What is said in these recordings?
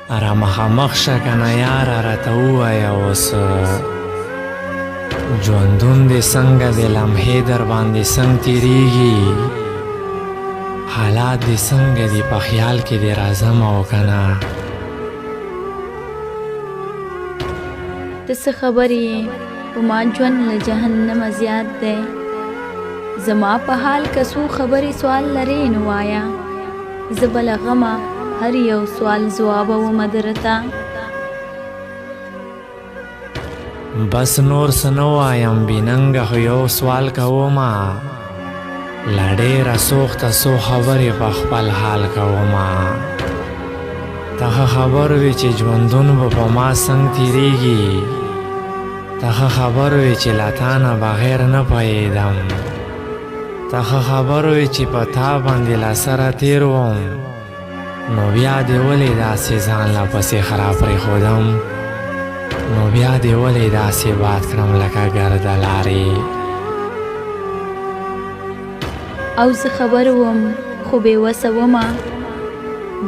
را مخامخ شه کنه یاره، راته ووایه اوس ژوندون دې څنګه دی، لمحې در باندې څنګه تېرېږي، حالات دې څنګه دي، په خیال کې دې راځم او که نه؟ ته څه خبر یې، په ما ژوند له جهنمه زیات دی. زما په حال که څو خبرې سوال لرې نو وایه، زه به له غمه هر یو سوال ځوابومه درته. بس نور څه نه وایم بیننګه، خو یو سوال کومه، له ډېره سوخته څو خبرې په خپل حال کومه. ته ښه خبر وې چې ژوندون به په ما څنګه تېرېږي، ته ښه خبر وې چې له تا نه بغیر نه پوهېدم، ته ښه خبر وې چې په تا باندې له سره تېر وم، نو بیا دې ولې داسې ځان له پسې خراب پرېښودم، نو بیا دې ولې داسې باد کړم لکه ګرده لارې. او زه خبر وم خو بې وسه ومه،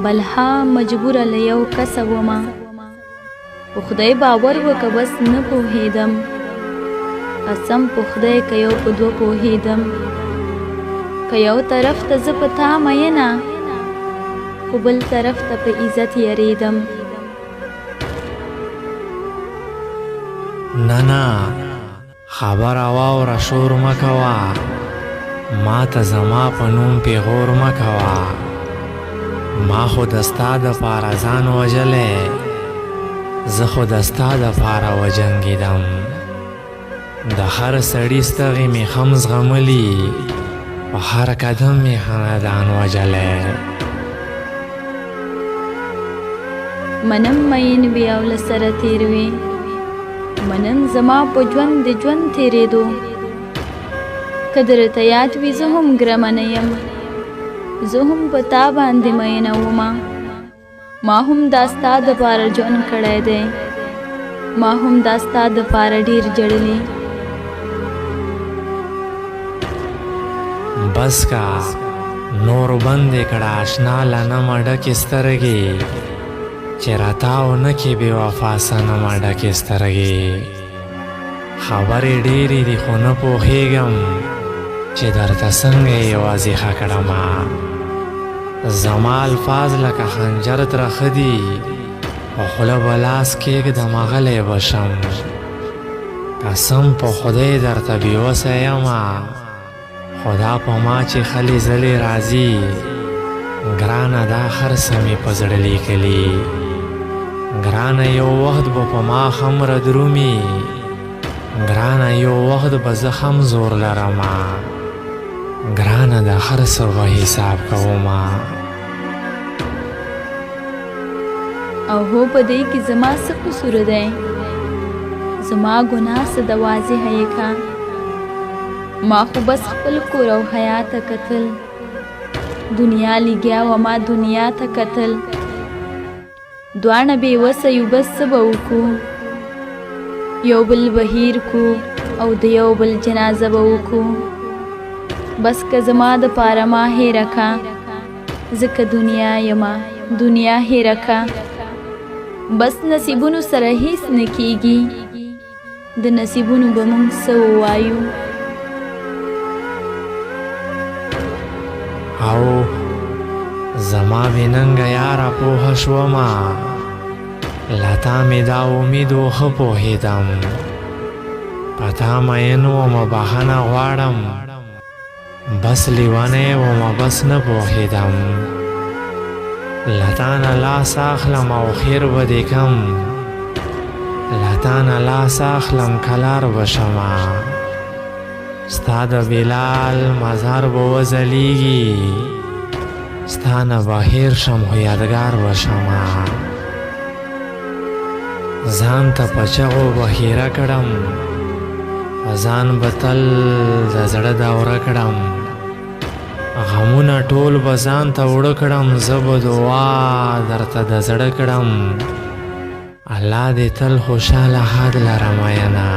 بلها مجبوره له یو کسه ومه. په خدای باور وکه بس نه پوهېدم، قسم په خدای که یو په دوه پوهېدم. که یو طرف ته زه په تا مینه، خو بل طرف ته په عزت یریدم. نه نه خبره واوره، شور مه کوه، ما ته زما په نوم پیغور مه کوه. ما خو د ستا دپاره ځان وژلی، زه خو د ستا دپاره وجنګېدم. د هر سړي ستغې مې هم زغملي، په هر قدم مې خاندان وژلی. منم مین وي او له سره تېر وي، منم زما په ژوند د ژوند تېرېدو. که درته یاد وي زه هم ګرمه نه یم، زه هم په تا باندې مینه ومه. ما هم دا ستا دپاره ژوند کړی دی، ما هم دا ستا دپاره ډېر ژړلي. بس کا نور بندې کړه اشنا له نمه ډکې سترګې، چې راتاو نه کې بې وفا صنمه ډکې سترګې. خبرې ډېرې دي خو نه پوهېږم چې درته څنګه یې واضحه کړمه. زما الفاظ لکه خنجر ترخه دي، په خوله به لاس کېږدمه غلی به شم. قسم په خدای درته بېوسه یمه، خدا په ما چې خلې ځلې راځي، ګرانه دا هر څه مې په زړه لیکلي. ګرانه یو وخت به په ما خمره درومي، ګرانه یو وخت به زه هم زور لرمه، ګرانه د هر څه به حساب کومه. او هو په دې کې زما څه قصور دی، زما ګناه څه د واضحه یې کا. ما خو بس خپل کور او حیا ته کتل، دنیا لګیا وه ما دنیا ته کتل. دواړه بې وسه یو بس څه به وکړو، یو بل به هېر کو او د یو بل جنازه به وکړو. بس که زما دپاره ما هېره کا، زه که دنیا یمه دنیا هېره کا. بس نصیبونو سره هیڅ نه کیږي، د نصیبونو به موږ څه ووایو. او زما بې ننګه یاره پوهه شومه، له تا مې دا امید و ښه پوهېدم. په تا مین ومه بخښنه غواړم، بس لیونی ومه بس نه پوهېدم. له تا نه لاس اخلم او خیر به دې کم، له تا نه لاس اخلم کلار به شمه. ستا د بلال مزار به وځلیږي، ستا نه به هېر شم خو یادګار به شمه. ځان ته په چغو به خیره کړم، په ځان به تل د زړه دوره کړم. غمونه ټول به ځان ته وړه کړم، زه به دعا درته د زړه کړم. الله دې تل خوشحاله ښاد لره مینه.